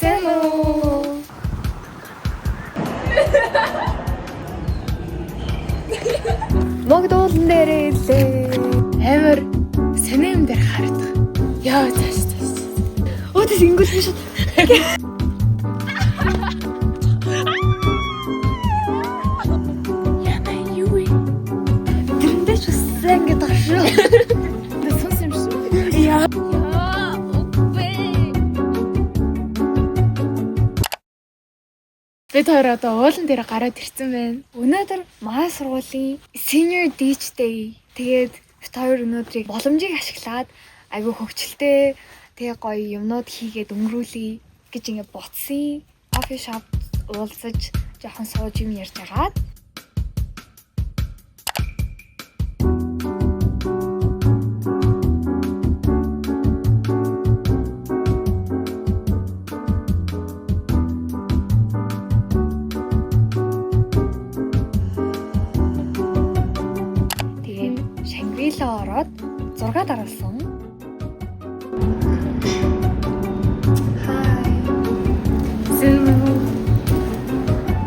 Сайн уу? Могдуулан дээрээ ирлээ. Амар сони юм дээр харагдах. Яа, цааш цааш. Өө тэс ингүүл биш. Яна юу вэ? Тэрэндээ ч бас сайн ингэ дагшаа. Тэ сүнс юм шүү. Яа. Яа, үгүй. Бид хоёр одоо уулан дээр гараад ирсэн байна. Өнөөдөр манай сургуулийн Senior Beach Day. Тэгээд бид хоёр өнөөдрийг боломжийг ашиглаад айгүй хөгжилтэй тэгээ гоё юмнууд хийгээд өнгөрүүлье гэж ингэ ботсон. Coffee shop уулзаж жоохон сууж юм ярьж агаад тэгээд Шангрила ороод зураг дараалсан. Хай. Зэн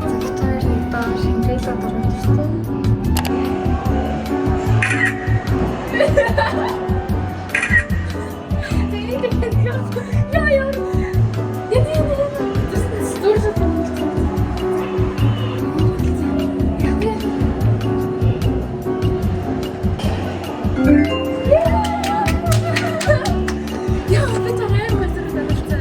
Зөвхөн одоо Шангрила ороод ирсэн. Яа яа. Яа яа. Яа, би тэр амар газар даралцсан.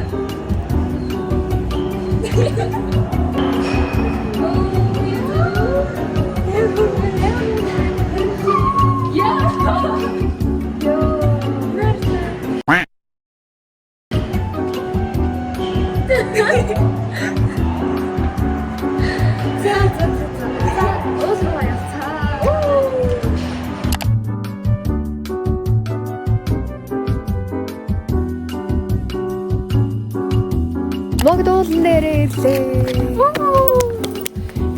За за за за. За, уусраа явцаа. Могдуулан дээрээ ирлээ.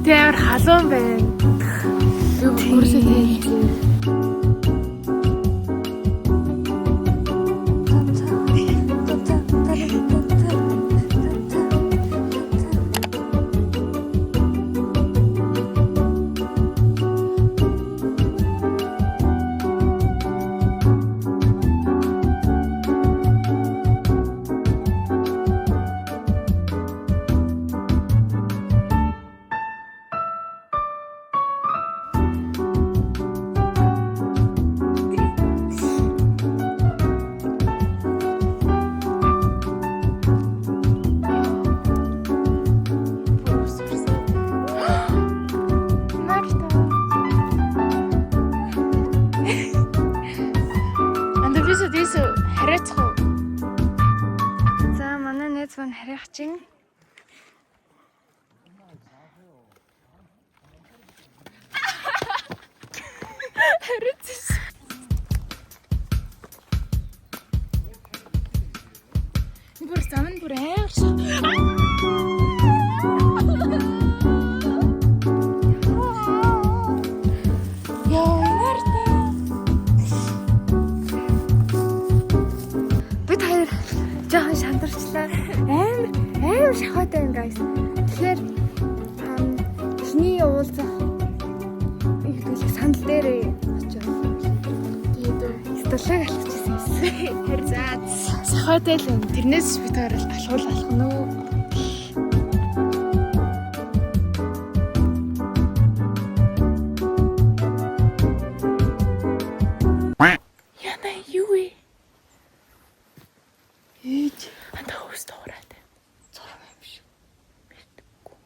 Тэ амар халуун байна. Би бүрсээ тайлцээ. Нарта. Анда бисо дисо хариуцах уу? За манай найз маань харих чинь Хариуцсан. Бүр зам нь бүр амар шиг. Яа, нарта. бид хоёр жоохон шандарчлаа. Амар амар шахаатай юм guys. Тэгэхээр эхний уулзах их сандал дээрээ очив. Тэгээд Столыг алдчихсан юм. тэр за сахаатай л юм. Тэрнээс бид хоёр алхуул алах нь үү? Яна юу вэ? Ээж Анда хөөс дуурайт. зураг юм шиг. Мэдгүй.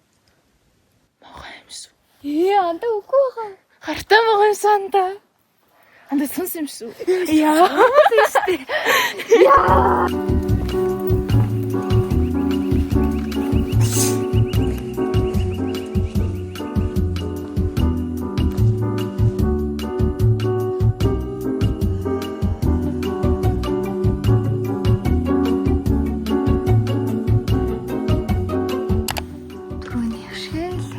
Могой юмсүү. Ээ андаа үгүй байгаа. Хартай могой юмсүү анда. Анда сүнс юмсүү. Яа. Яа. Түрүүний шиг л.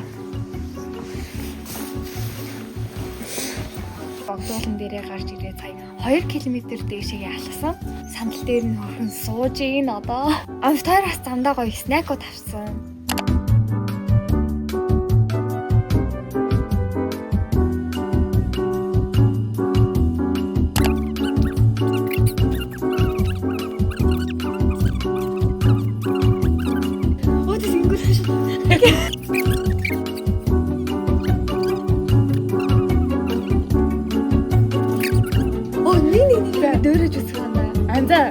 Богдуулан дээрээ гарч ирээ сая 2 км дээшээ алхсан. Сандал дээр нь хөрхөн сууж ийн одоо. Амт хоёр бас замдаа гоё snack ууд авсан. Өөдөөс ингүүл биш. Оо нэг нэг нэг дөөрөж үзэх юм байна. Анзаа.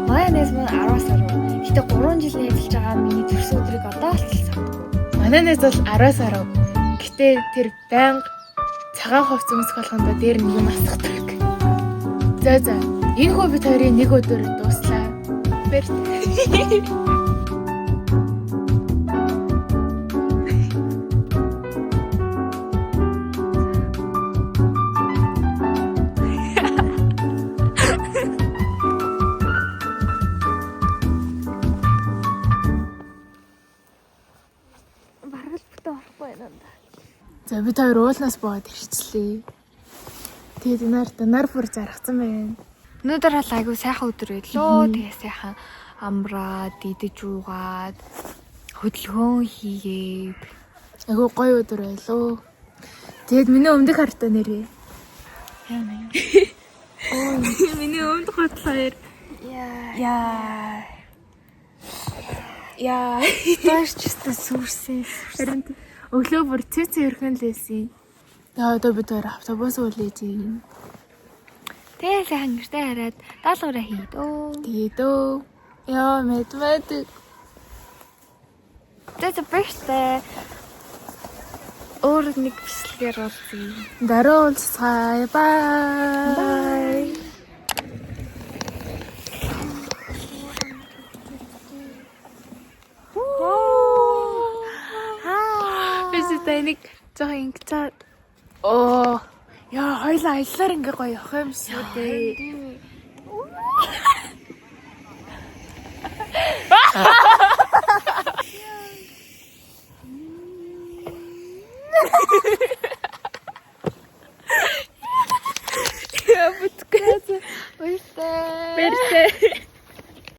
Манай найз маань 10-аас 10. Гэтэ 3 жил найзалж байгаа миний төрсөн өдрийг одоо болтол сандгүй. Манай найз бол 10-аас 10. Гэтэ тэр байнга цагаан хувц өмсөх болгондоо дээр нь юм асгадаг. За за. Энэ хүү бид хоёрын нэг өдөр дууслаа. Баярлалаа. Бараг л бүтэн орохгүй байна даа. За бид хоёр уулнаас буугаад ирчлээ. Тэгээд нар нар бүр заргацсан байна. Өнөөдөр бол айгүй сайхан өдөр байлоо. Тэгээ сайхан амраад, идэж уугаад, хөдөлгөөн хийгээд. Айгүй гоё өдөр байлоо. Тэгээд миний өмдөх хартаа нэрээ. Яа нэ. Миний өмдөх хартал хоёр. Яа. Яа. Яа. Баярч өстө сүрсэн. Харин өглөө бүр цэв цэвэрхэн л байсан. Тэгээ одоо бид хоёр автобус үлээж юм. Тэгээ сайхан гэртээ хараад даалгавраа хийдөө. Тэгээд өө. Яа математик. За за баяртай. Өөр нэг бичлэгээр уулзъя. Дараа уулзцгаая. Bye. Аа. Бис тэнийг жоохон ингэцээ. Оо. Яа, хоёлаа аяллаар ингээ гоё явах юм шүү дээ. Яа, бүтгээ. Баяртай. Баяртай.